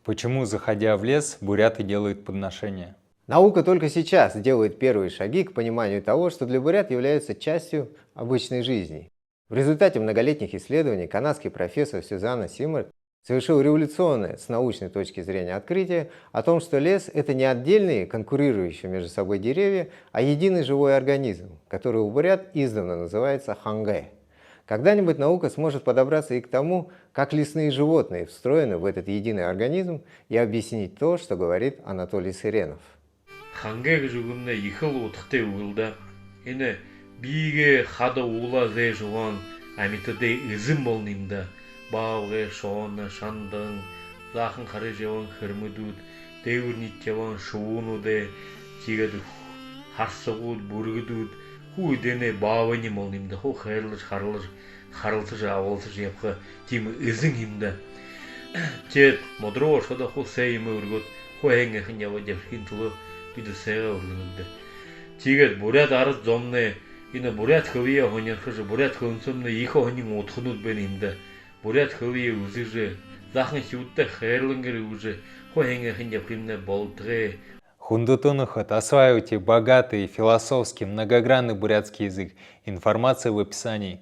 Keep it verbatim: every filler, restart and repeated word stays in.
Почему, заходя в лес, буряты делают подношения? Наука только сейчас делает первые шаги к пониманию того, что для бурят является частью обычной жизни. В результате многолетних исследований канадский профессор Сюзанна Симмерт совершил революционное с научной точки зрения открытие о том, что лес — это не отдельные конкурирующие между собой деревья, а единый живой организм, который у бурят издавна называется хангэ. Когда-нибудь наука сможет подобраться и к тому, как лесные животные встроены в этот единый организм, и объяснить то, что говорит Анатолий Сыренов. Хангэ гэжэ үгэмнай ехэл удхатай үгэ лэ даа. Энэ бэеэ хада уулаа зээжэ ябаһан амитадай эзэн болоно юм даа. Баабгай, шооно, шандаган, заахан харайжа ябаһан хэрмэдүүд, дээгүүр ниидэжэ ябаһан шубуунууд, тиигээд харсагууд, бүргэдүүд, хуу эдээнэй баабайнь болоно юм даа. Хуу хайрлажа, харалжа, харалсажа, абалсажа ябаха тиимэ эзэн юм даа. Тиигээд модороо ошоходо хуу сай юумэ үргөөд, хуу һайн һайхан ябаад ябахын түлөө бидэ сайгаа үргэнэбди. Тиигээд буряад арад зомнай энэ буряад хэлэеэ һонирхожо, буряад хэлэн соомнай ехэ һонин удханууд байна юм даа. Буряад хэлэеэ үзэжэ, заахан үхибүүдтээ хайрлан гэр үгэжэ, хуу һайн һайхан ябахымнай болтогой. Хүндэтэ нүхэд, осваивайте богатый, философский, многогранный бурятский язык. Информация в описании.